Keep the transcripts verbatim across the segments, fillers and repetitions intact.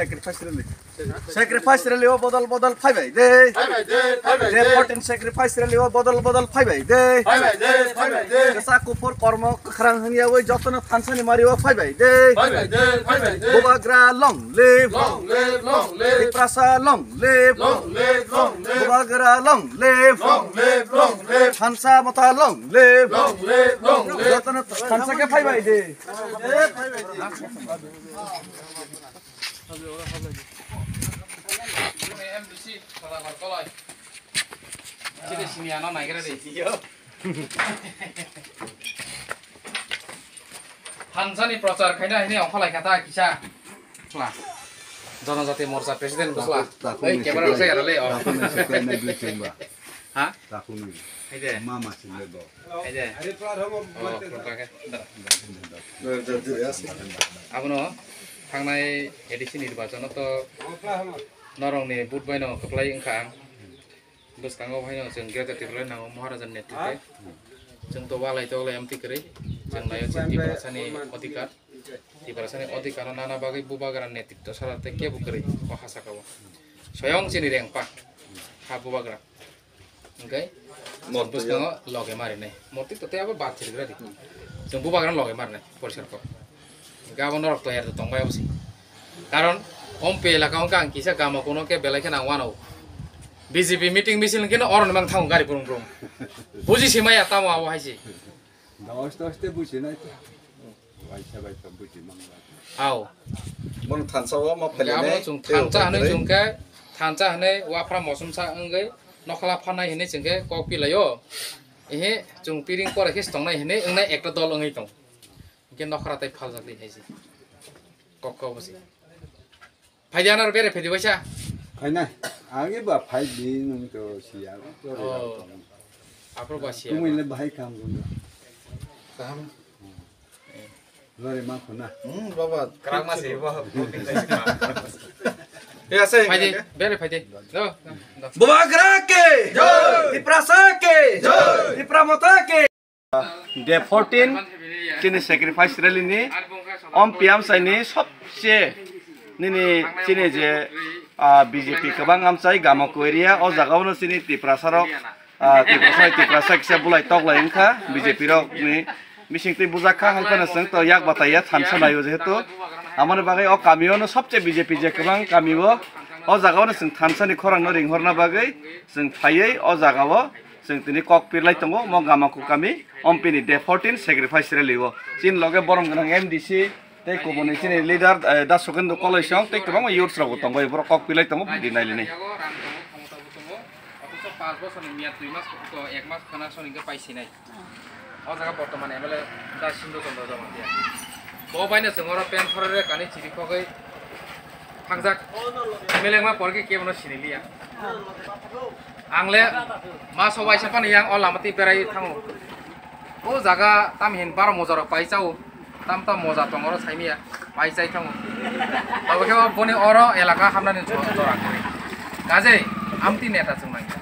Sacrifice rally. Sacrifice rally o bodol bodol phaibai de. Phaibai de, phaibai de. Day fourteen sacrifice rally o bodol bodol phaibai de. Phaibai de, phaibai de. Kwchak kuphur kormo kwkhrang hwnyawi jotono thansani mari o phaibai de. Phaibai de, phaibai de. Bubagra long live. Long live, long live. Tiprasa long live. Long live, long live. Bubagra long live. Long live, long live. Thansa motha long live. Long live, long live. Jotono thansa khe phaibai de. Thansani prochar khaina hini ongkholai kha ta kisa. Khla. Janajati Morcha President khla. Ei, camera rok se yara le, oh. Ha? Hai de. Hai de. Oh, khulum kha khe. Abono thangnai A D C nirbachon o to norokni vote bai no kwplai wngkha ang. Bwskango haino chwng Greater Tipraland nango Maharaja ni netrite. Chwng to walai toklai amtwi kwrwi. Chwng naio chini Tiprasani odhikar. Tiprasani odhikar no nana bagwi bubagra netritw sara tei kebo kwrwi o ha saka o. Soyong chini rengpa ha bubagra. Hwnkhe mor bwskango loge marinai. Morti to tei abo bad chirigra di. Chwng bubagra loge marinai poriskar kok. Hwnkhe abo norok toyar tongbai abo se. Karon ompe elaka hwnkhe ang kisa gama kuno khe belai kheno ang wanao. B J P meeting misil hwnkhe no oroni mang thango gari brum brum. Buji se maya tamo abo hai se. Dos dos te buji nai te. Waisa bai to buji mang la. Ao. Bono thansa o ma Hwnkhe phailainai, abono chwng tei thansa hwnwi uphailainai. Chwng khe thansa hwnwi wafra mosomsa wngwi nokhla phanai hwnwi chwng khe kok pilaio. Ehe chwng piring pore khe tongnai hwnwi wngnai ekta dol wngwi tong. Hwnkhe nokhra tei phaljak di hai se. Kok kok bo se. Phaidi anaro bere phaidi waisa. Phaina. Age ba phaidi nung to siya. Oh. Apro ba siya. Tumui le bahai kam gun. Kaham. Lori ma khuna. Hmm, baba. Krak ma se ba. Ya sai. Phaidi, bere phaidi. Do, do, do. Bubagra ke jai! Tiprasa ke jai! Tipra Motha ke Day fourteen chini sacrifice rally ni om P M sai ni sobse nini chini je, ah, B J P kwbang amchai Gamako area o jaga o no chini Tiprasa rok, ah, Tiprasa, Tiprasa kisa bulai toklai wngkha B J P rok ni bising twi bujak kha hai phano chwng to yak batai ya thansa nai o jehetu amoni bagwi o kami o no sobse B J P je kwbang kami o o jaga o no chwng thansa ni khorang no ringhorna bagwi chwng phaiwi o jaga o Chwng tini kok pirlai tongo, omo Gamako kami, ompini day fourteen sacrifice rally o. Chini loge borom gwnang M D C, tei kubuni chini leader, eh, Da Sukendra Koloisong, tei kwbangma youths rok bo tongo, borok kok pirlai tongo, bini nailinai. Othocho panch bosorni miyat dui mas, ek mas khana soni hwnkhe pai sinai. O jaga bortoman M L A Da Sindhu Chandra Jamatia. Bo baino chwng oro pen phorere kani chiri khogwi thangjak. M L A wngma porkhe kebono siniliya. Ang le mas o waisa phano yang o lama twi berai thango. O jaga tam hin baro moja rok pai chao. Tam tam moja tong oro saimiya. Pai chai thango. Abo khe boni oro elaka hamnani jora kwrwi. Kajei amtwi neta chwng nangya.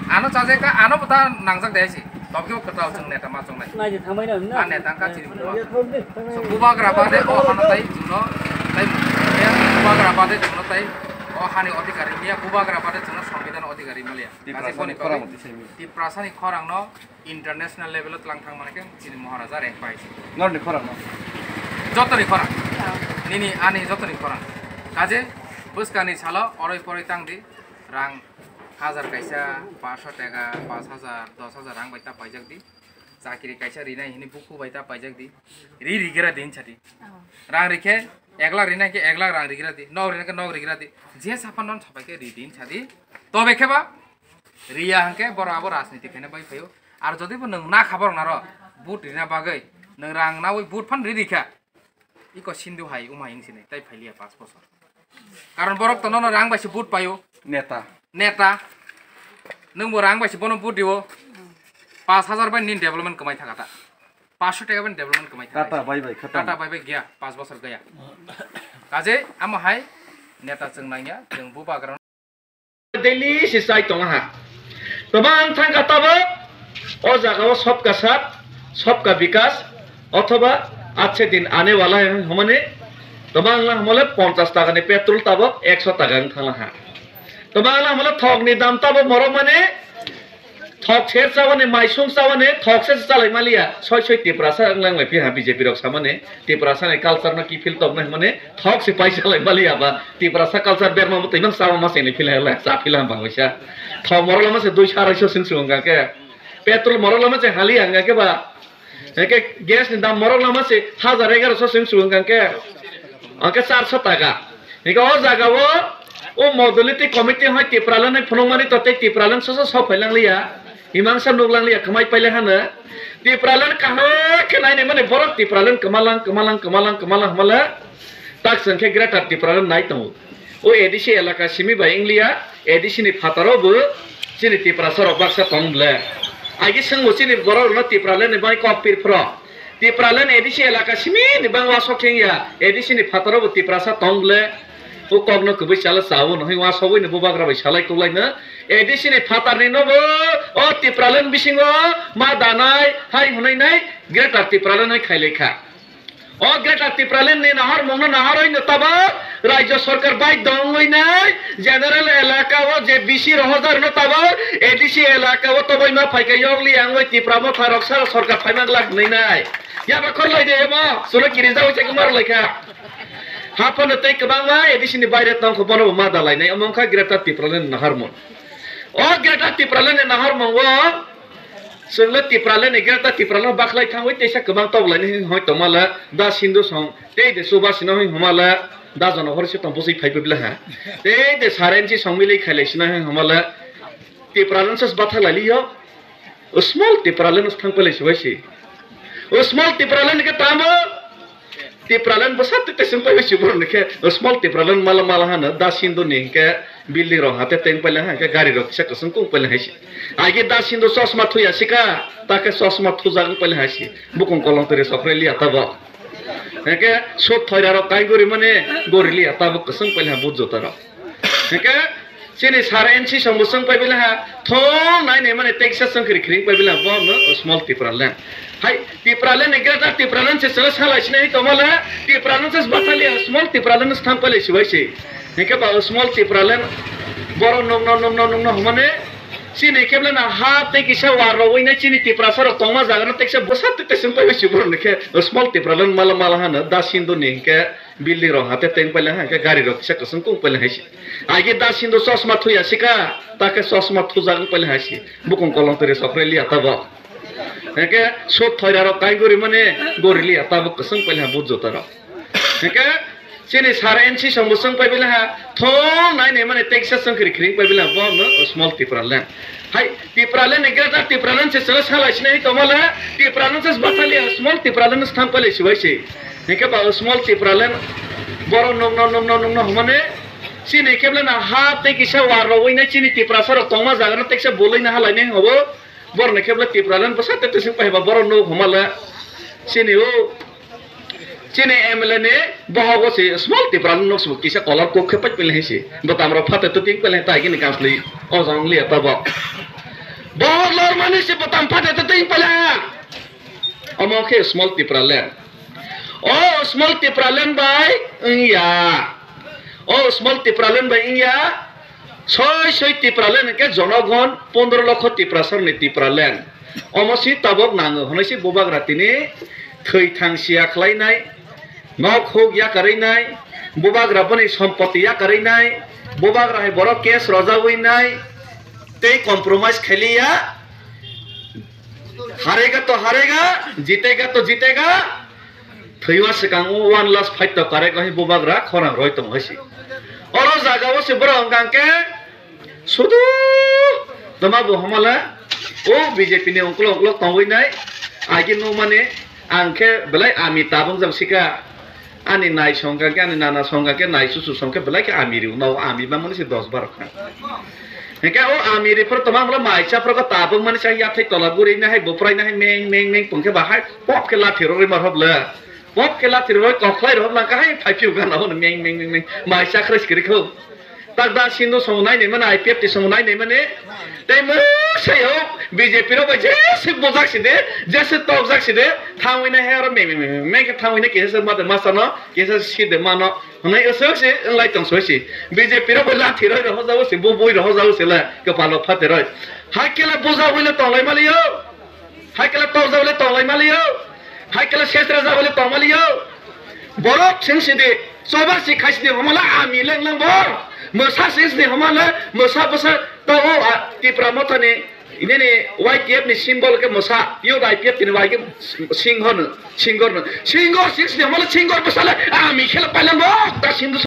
Ano chajakha, ano bo ta nangjak de si. Tobokhe bo kwtal chwng neta ma chongnai. Nai de thambai na na. A neta wngkha chini bubagra. So bubagra bade o hano tai chwngno tai bubagra bade chwngno tai o hani odhikar rimiya, bubagra bade chwngno songbidan odhikar rimaliya. Tiprasani khorang. Tiprasani khorangno international level o tlang thang manai khe chini Maharaja rengpai. Norni khorangno. Jotoni khorang. Nini ani jotoni khorang. Kaje bwskani salo oroi poroi tang di rang hajar kaisa, paanch sho taka, paanch hajar, dos hajar rang bai ta paijak di. Chakiri kaisa rinai hini buku bai ta paijak di. Ri rigira din sadi. Oh. Rang rikhe ek lakh rinai khe ek lakh rang rigira di. Nok rinai khe nok rigira di. Je sapan non sapai khe ri din sadi. Tobe khe ba riya hangke boro abo rajniti khaina bai phaio. Ar jodi bo nwng na khabar naro vote rina bagwi nwng rang nawi vote phan ri rikha. Iko Sindhu hai umai wng sinai tai phailiya paanch bosor. Karon borok to nono rang bai se vote paio. Neta. Neta. Nwng bo rang bai se bono vote diwo. Paanch hajar bai nini development kwmai thaka ta. Paanch sho taka bai development kwmai thaka. Tata bai bai khatam. Tata bai bai gaya, paanch bosor gaya. Kaje amo hai neta chwng nangya, chwng bubagra. Delhi se chai tongo ha. Tobang thangkha tabuk o jaga o sabka saath, sabka vikas othoba achhe din aane wala hai hwnmani Tobang lang hamole ponchas taka ni petrol tabok ekso taka wng thangla ha. Tobang lang hamole thok ni dam tabok morok mane thok ser chawani, maisung chawani, thok se chalai maliya. Soi soi Tiprasa wng lang lai phi ha B J P rok samani. Tiprasa ni culture no kiphil toknai hwnmani thok se pai chalai maliya ba. Tiprasa culture berma bo twi mang chama ma sini phil hai la cha phil ham bang waisa. Thok morok lama se dui sarai so sing sung khe. Petrol morok lama se hali ang khe ba. Hingke gas ni dam morok lama se hajar egaroso sing sung kang ke. Hingke charso taka. Hingke o jaga o, o modality committee hoi Tipraland ni phunukmani to tei Tipraland soso sok phai lang liya. Imang sa nuk lang liya, khamai paile hano. Tipraland kaham khe nai nai mani borok Tipraland kamalang, kamalang, kamalang, kamalang, hamala. Tak sengkhe Greater Tipraland nai tongo. O A D C elaka simi bai wnglia, A D C ni phataro bo chini Tiprasa rok baksa tong ble. Agi sengbo chini borok rokno Tipraland ni bai kok pir phro. Tipraland A D C elaka simi ni bang wasok thengya, A D C ni phataro bo Tiprasa tong ble. O kokno kubui chala chao no hoi wasogwi ni bubagra bai salai kuklai no. A D C ni phatar ni no bo o Tipraland bisingo ma danai hai hwnwi nai Greater Tipraland hai khailai kha. O Greater Tipraland ni naharmung no naharwi no tabok Rajya Sarkar bai dongwi nai general elaka o je B C rohorjar no tabok A D C elaka o toboi ma phaika yokli angwi Tipra motha rok sara sarkar phaima glak hwnwi nai. Yaba khorlai de emo suno kiri jawi chekma rwlai kha. Haphano tei kwbangma A D C ni baire tongkho bono bo ma dalai nai omo wngkha Greater Tipraland ni naharmung. O Greater Tipraland ni naharmung o Chwngno Tipraland ni Greater Tipraland bakhlai thangwi teisa kwbang toklaini hoi tongmala da Sindhu song tei de Subhasino hoi homala da jono hor se tong bwswi phaibo bla ha tei de Sarensi song milwi khailai sino hoi homala Tipraland sas batha lailiyo small Tipraland thang palai sibai si small Tipraland ke tamo Tipraland bwsa twi twi swng pailai si borok ni khe small Tipraland mala mala hano da Sindhu ni hinkhe building rok hate teng pailai ha hinkhe gari rok kisa kwchwng kung pailai hai si. Agi da Sindhu chosma thuya sika ta khe chosma thujak wng pailai hai si. Bukung kolong twi sok rw liya tabok. Hinkhe sut thoira rok kai gori mani gori liya tabok kwchwng pailai ha but jota rok. Hinkhe chini sar N C song bo chwng pai bela ha thong nai nai mani teksa chwng khri khring pai bela bo no small Tipraland. Hai Tipraland ni greater Tipraland se chwla salai sinai tongma le Tipraland se batali small Tipraland se thang pai lai sibai se. Hinkhe ba small Tipraland boro nokno nokno nokno hwnmani chini kebla na ha tei kisa war rogwi nai chini Tiprasa rok tongma jaga no teksa bwsa tei tei chwng pai bai si borok ni khe small Tipraland mala mala hano da Sindhu ni hinkhe. Building rok hate teng pailai ha, hinkhe gari rok kisa kwchwng kung pailai hai se. Agi da Sindhu chosma thuya sika, ta khe chosma thujak wng pailai hai se. Bukung kolong twi sok rw liya tabok. Hinkhe sut thoira rok kai gori mani gori liya tabok kwchwng pailai ha but jota rok. Hinkhe chini sar N C song bo chwng pai bela ha thong nai nai mani teksa chwng khri khring pai bela bo no small Tipraland. Hai Tipraland ni greater Tipraland se chwla salai sinai tongma le Tipraland se batali small Tipraland se thang pailai sibai se. Hinkhe ba small Tipraland boro nokno nokno nokno hwnmani chini kebla na ha tei kisa war rogwi nai chini Tiprasa rok tongma jaga no teksa bolwi na halai nai hobo borok ni kebla Tipraland bwsa tei twi sing pai ba boro nok hwnma le chini o chini M L A ni bohogo se small Tipraland nok se kisa color kok khe pai pele hai se bwtam rok phate to ting pele tai gini kanslwi o jang liya tabok bohor lor mani se bwtam phate to ting pele ha. Omo khe small Tipraland. O small Tipraland bai wngya. O small Tipraland bai wngya. Soi soi Tipraland hwnkhe jonogon pondro lokho Tiprasarni Tipraland. Omo si tabok nango hwnwi si bubagra tini thwi thang siya khlainai, nok huk yakarwi nai, bubagra boni sompoti yakarwi nai, bubagra hai borok case rojawi nai, tei compromise khailiya. Harega to harega, jitega to jitega. Thwiwa swkang o one last fight to karek hai bubagra khorang roi tong hai si. Oro jaga o se borok hwnkha khe sudu toma bo hamala o B J P ni ongklo ongklo tongwi nai agi nukmani ang khe belai ami tabung jang sika. Ani nai songkha khe, ani nana songkha khe, nai chuchu songkhe belai khe ami riu, no ami bangmani se dos baro kha. Hingke o ami ri phoro toma molo mai cha phoro tabuk mani sa yathai tola guri na hai boprai na hai meng meng meng pungkhe bahai pop khe lathi rori mar hobla. Pop khe lathi rori kokhlai rohobla kahai phai phiu gana hono meng meng meng meng mai cha khre skiri kho. Tak da Sindhu song nai nai mani, I P F T song nai nai mani. Tei mwsai o B J P rok bai jese bujak si de, jese tokjak si de, thangwi na he aro me, me, me, me, me khe thangwi na kisa mother masa no, kisa si de mano. Hwnwi aswk se wnglai tong soi si. B J P rok bai lathi roi rohorjago se, bo bui rohorjago se le, kwpalo phateroi. Hai khe le bujawi le tong lai mali o. Hai khe le tokjawi le tong lai mali o. Hai khe le sesra jawi le tong mali o. Borok sing si di, choba si khai si di, homa le ami leng leng bo. Mwsa sing si di, homa le mwsa bwsa to o, a, Tipra Motha ni, nini Y T F ni symbol khe mwsa, yo I P F T ni bai khe singho no, singor no. Singor sing si di, homa le singor bwsa le ami khe le paileng bo. Ta Sindhu